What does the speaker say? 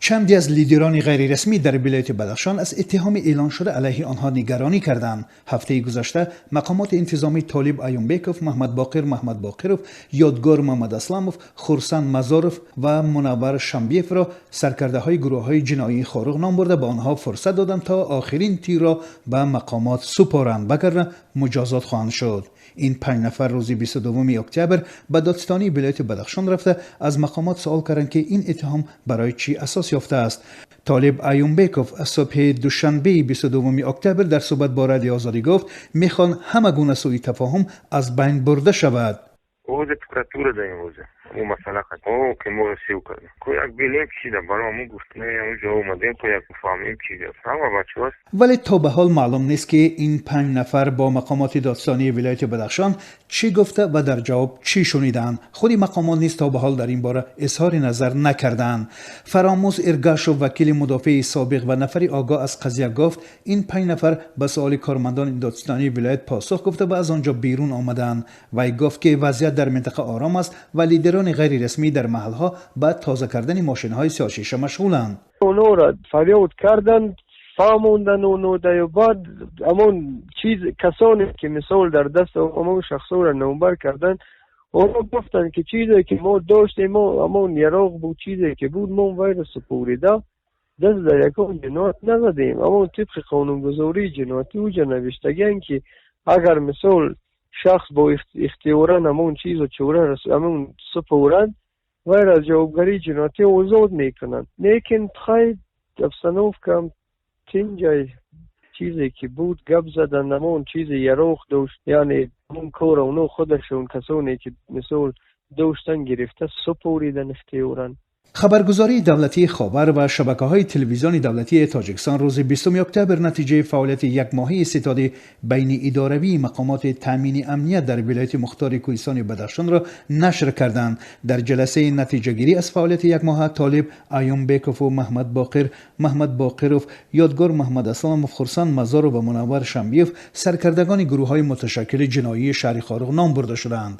Чанде аз лидерони ғайрирасмӣ дар вилояти Бадахшон аз иттиҳоми эълоншуда алайҳи онҳо нигаронӣ карданд. Ҳафтаи гузашта мақомоти интизомӣ Толиб Аюмбеков, Маҳмадбоқир Маҳмадбоқиров, Ёдгор Муҳаммадасламов, Хурсанд Мазоров ва Мунаввар Шамбиевро саркардаҳои гурӯҳҳои ҷиноии Хоруғ ном бурда, ба онҳо фурсат доданд, то охирин тирро ба мақомот супоранд, вагарна муҷозот хоҳанд шуд. Ин панҷ нафар рӯзи 22 октябр ба додситонии вилояти Бадахшон рафта, аз мақомот суол карданд, ки ин иттиҳом барои чӣ асос ёфтааст. Толиб Аюмбеков субҳи душанбеи 22 октябр дар суҳбат бо Радиои Озодӣ гуфт, мехоҳанд ҳама гуна сӯи тафоҳум аз байн бурда шавад. Озе прокуратура даем, озе мо масъала о ки моро сив кардем, ко як билем чида баро мо гуфтем, ҷо омадем, ко як фаҳмем чиз ҳама бачаҳо. Вале то ба ҳол маълум нест, ки ин панҷ нафар бо мақомоти додситонии вилояти Бадахшон чӣ гуфта ва дар ҷавоб чӣ шуниданд. Худи мақомот низ то ба ҳол дар ин бора изҳори назар накарданд. Фаромӯз Иргашов, вакили мудофеи собиқ ва нафари огоҳ аз қазия, гуфт, ин панҷ нафар ба суоли кормандони додситонии вилоят посух гуфта ва аз он ҷо берун омаданд. Вай гуфт, ки вазъият дар минтақа ором аст ва лидерони ғайрирасмӣ дар маҳалҳо ба тоза кардани мошинҳои сиёҳшиша машғуланд. Онҳоро фарёд карданд, фаҳмонданд оно даю баъд ҳамон чиз, касоне ки мисол дар даст ҳамон шахсоро номбар карданд, онҳо гуфтанд, ки чизе ки мо доштем, мо ҳамон яроқ буд, чизе ки буд, мо вайро супорида, даст дар ягон ҷиноят назадем. Ҳамон тибқи қонунгузории ҷиноятӣ уҷа навиштагианд, ки агар мисол шахс бо ихтиёран ҳамон чизу чора ҳамон супорад, вайро аз ҷавобгарии ҷиноятӣ озод мекунанд. Лекин хай, обстановка тинҷай, чизе ки буд, гап задан, ҳамон чизе яроқ дошт, яъне ҳамон корро оно худашон, касоне ки мисол доштан, гирифта супоридан ихтиёран. Хабаргузории давлатии Ховар ва шабакаҳои телевизиони давлатии Тоҷикистон рӯзи 20 октябр натиҷаи фаъолияти якмоҳаи ситоди байниидоравии мақомоти таъмини амният дар вилояти мухтори Кӯҳистони Бадахшонро нашр карданд. Дар ҷаласаи натиҷагирӣ аз фаъолияти якмоҳа Толиб Аюмбекову Маҳмадбоқир Маҳмадбоқиров, Ёдгор Маҳмадасламов, Хурсанд Мазоров ва Мунаввар Шамбиев саркардагони гурӯҳҳои муташаккили ҷиноии шаҳри Хоруғ ном бурда шудаанд.